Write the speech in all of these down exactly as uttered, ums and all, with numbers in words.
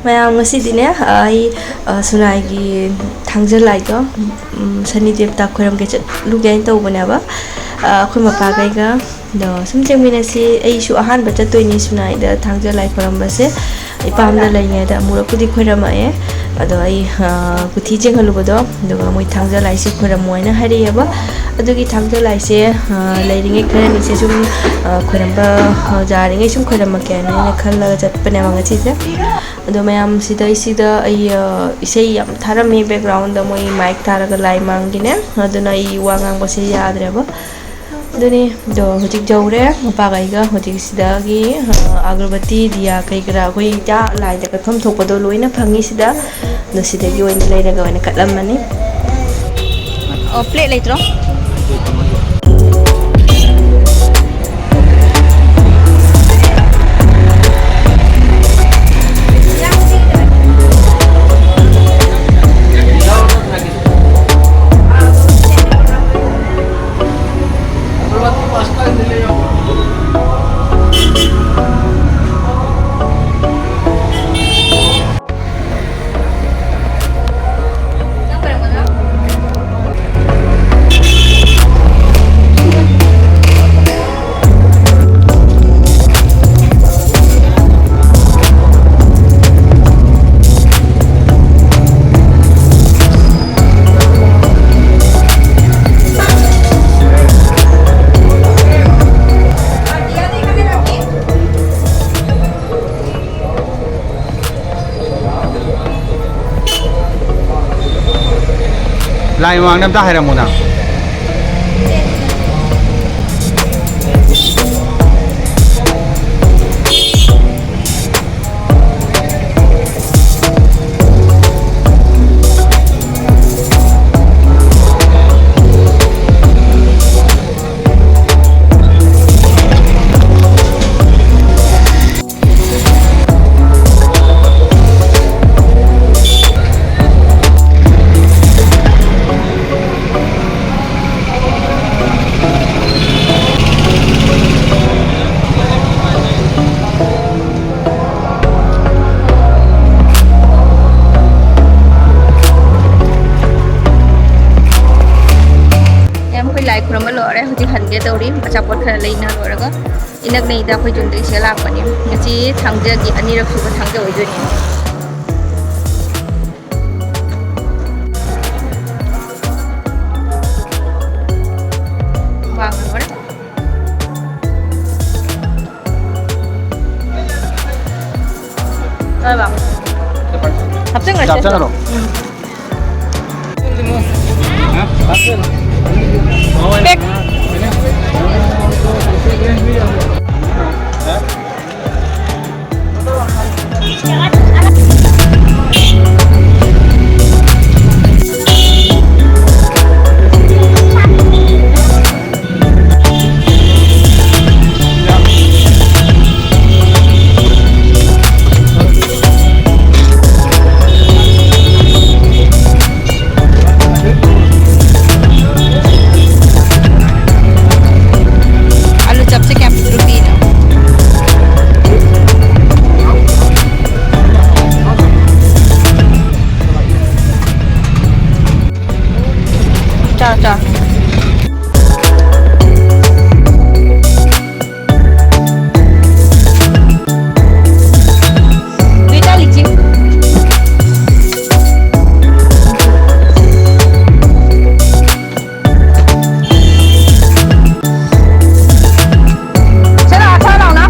ꯃꯌꯥꯝ, ꯉꯁꯤꯗꯤꯅꯦ, ꯑꯩ, ꯑ, ꯁꯨꯅꯥꯏꯒꯤ ꯊꯥꯡꯖ ꯂꯥꯏꯗꯣ, ꯎꯝ, ꯁꯅꯤ ꯗꯦꯕꯇꯥ ꯈꯣꯏꯔꯝꯒꯦ ꯆꯠꯂꯨꯒꯦ ꯍꯥꯏꯅ ꯇꯧꯕꯅꯦꯕ꯫ ꯑ, ꯑꯩꯈꯣꯏ ꯃꯄꯥꯈꯩꯒ꯫ ꯑꯗꯣ ꯁꯨꯝ ꯌꯦꯡꯃꯤꯟꯅꯁꯤ꯫ ꯑꯩꯁꯨ ꯑꯍꯥꯟꯕ ꯆꯠꯇꯣꯏꯅꯤ ꯁꯨꯅꯥꯏꯗ ꯊꯥꯡꯖ ꯂꯥꯏ ꯈꯣꯏꯔꯝꯕꯁꯦ꯫ ꯏꯄꯥꯝꯗ ꯂꯩꯔꯤꯉꯩꯗ ꯑꯃꯨꯔꯛꯄꯨꯗꯤ ꯈꯣꯏꯔꯝꯃꯛꯑꯦ꯫ ꯑꯗꯣ ꯑꯩ, ꯑ, ꯀꯨꯊꯤ ꯆꯦꯟꯍꯜꯂꯨꯕꯗꯣ, ꯑꯗꯨꯒ ꯃꯣꯏ ꯊꯥꯡꯖ ꯂꯥꯏꯁꯦ ꯈꯣꯏꯔꯝꯃꯣ ꯍꯥꯏꯅ ꯍꯥꯏꯔꯛꯑꯦꯕ꯫ ꯑꯗꯨꯒꯤ ꯊꯥꯡꯖ ꯂꯥꯏꯁꯦ, ꯑ, ꯂꯩꯔꯤꯉꯩ ꯈꯔꯅꯤꯁꯦ ꯁꯨꯝ, ꯑ, ꯈꯣꯏꯔꯝꯕ, ꯑ, ꯌꯥꯔꯤꯉꯩ ꯁꯨꯝ ꯈꯣꯏꯔꯝꯃꯛꯀꯦ ꯍꯥꯏꯅ ꯑꯩꯅ ꯈꯜꯂꯒ ꯆꯠꯄꯅꯦꯕ ꯉꯁꯤꯁꯦ꯫ ꯑꯗꯣ ꯃꯌꯥꯝ, ꯁꯤꯗꯩꯁꯤꯗ ꯑꯩ, ꯑ, ꯏꯁꯩ ꯌꯥꯝ ꯊꯥꯔꯝꯃꯤ background ꯗ, ꯃꯣꯏ mic ꯊꯥꯔꯒ ꯂꯥꯏ ꯃꯥꯡꯒꯤꯅꯦ꯫ ꯑꯗꯨꯅ ꯑꯩ ꯋꯥ ꯉꯥꯡꯕꯁꯦ ꯌꯥꯗ꯭ꯔꯦꯕ꯫ ꯑꯗꯨꯅꯤ, ꯑꯗꯣ ꯍꯧꯖꯤꯛ ꯌꯧꯔꯦ꯫ ꯃꯄꯥꯒ ꯑꯩꯒ ꯍꯧꯖꯤꯛ ꯁꯤꯗꯒꯤ, ꯑ, ꯑꯒꯔꯕꯇꯤ, ꯗꯤꯌꯥ ꯀꯩ ꯀꯔꯥ ꯑꯩꯈꯣꯏ ꯆꯥ ꯂꯥꯏꯗ ꯀꯠꯐꯝ ꯊꯣꯛꯄꯗꯣ ꯂꯣꯏꯅ ꯐꯪꯉꯤ ꯁꯤꯗ꯫ ꯑꯗꯣ ꯁꯤꯗꯒꯤ ꯑꯣꯏꯅ ꯂꯩꯔꯒ ꯑꯣꯏꯅ ꯀꯠꯂꯝꯃꯅꯤ꯫ ꯑꯣ, plate ꯂꯩꯇ꯭ꯔꯣ? ꯂꯥꯏ ꯃꯃꯥꯡꯗ ꯑꯝꯇ ꯍꯥꯏꯔꯝꯃꯣ ꯅꯪ꯫ ꯍꯟꯒꯦ ꯇꯧꯔꯤ꯫ ꯑꯆꯥꯄꯣꯠ ꯈꯔ ꯂꯩꯅ ꯂꯣꯏꯔꯒ ꯏꯅꯛ ꯅꯩꯗ ꯑꯩꯈꯣꯏ ꯌꯨꯝꯗꯒꯤ ꯁꯤꯗ ꯂꯥꯛꯄꯅꯤ꯫ ꯉꯁꯤ ꯊꯥꯡꯖꯒꯤ ꯑꯅꯤꯔꯛ ꯁꯨꯕ ꯊꯥꯡꯖ ꯑꯣꯏꯗꯣꯏꯅꯤ꯫ ꯋꯥ ꯉꯥꯡꯉꯣꯔꯦ꯫ ꯀꯥꯏ ꯕꯥ? ꯍꯥꯞꯆꯤꯟꯈ꯭ꯔꯁꯦ꯫ ꯍꯥꯞꯆꯤꯟꯈ꯭ꯔꯣ꯫ ꯎꯝ꯫ ꯄꯦꯛ꯫ ꯑꯂꯨ ꯆꯞꯁꯦ ꯀꯌꯥ ꯄꯤꯕꯅꯣ? ꯆꯥ, ꯆꯥ꯫ ꯅꯣꯏ ꯆꯥ ꯂꯤꯆꯤ꯫ ꯆꯠꯂꯣ, ꯑꯥ ꯆꯠꯂꯣ ꯂꯥꯎꯅ꯫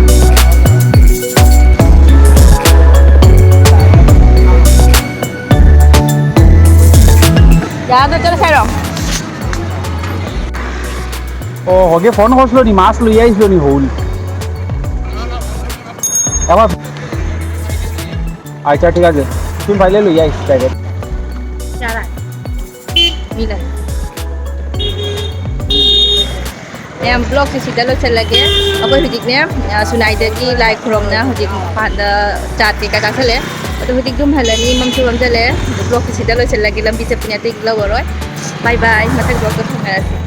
ꯌꯥꯗ ꯆꯠꯂꯁꯦ ꯍꯥꯏꯔꯣ? ꯑꯣ, ꯍꯣꯒꯦ ꯐꯣꯟ ꯍꯣꯁꯂꯣꯅꯤ, ꯃꯥꯁ ꯂꯨꯏ ꯌꯥꯏꯁꯂꯣꯅꯤ ꯍꯣꯅꯤ꯫ ꯌꯥꯕ? ᱟᱪᱪᱷᱟ, ᱴᱷᱤᱠ ᱟᱪᱷᱮ᱾ ᱛᱩᱢ ᱯᱟᱦᱞᱮ ᱞᱩᱭ ᱭᱟ ᱤᱥ ᱴᱟᱭᱤᱯ᱾ ᱪᱟᱞᱟᱜ᱾ ᱢᱤᱞᱟ᱾ ꯃꯌꯥꯝ, ꯕ꯭ꯂꯣꯒꯁꯤ ꯁꯤꯗ ꯂꯣꯏꯁꯤꯜꯂꯒꯦ꯫ ꯑꯩꯈꯣꯏ ꯍꯧꯖꯤꯛꯅꯦ, ꯑ, ꯁꯨꯅꯥꯏꯗꯒꯤ ꯂꯥꯏ ꯈꯨꯔꯨꯝꯅ ꯍꯧꯖꯤꯛ ꯃꯄꯥꯟꯗ ꯆꯥ ꯀꯩꯀꯥ ꯆꯥꯁꯤꯜꯂꯦ꯫ ꯑꯗꯣ ꯍꯧꯖꯤꯛ ꯌꯨꯝ ꯍꯜꯂꯅꯤ, ꯃꯝꯁꯨ ꯃꯝꯁꯤꯜꯂꯦ꯫ ꯑꯗꯣ ꯕ꯭ꯂꯣꯒꯁꯤ ꯁꯤꯗ ꯂꯣꯏꯁꯤꯜꯂꯒꯦ꯫ ꯂꯝꯕꯤ ꯆꯠꯄꯅꯦ, ꯑꯇꯩ ꯂꯧꯔꯔꯣꯏ꯫ ꯕꯥꯏ ꯕꯥꯏ, ꯃꯊꯪ ꯕ꯭ꯂꯣꯒꯇ ꯊꯦꯡꯅꯔꯁꯤ꯫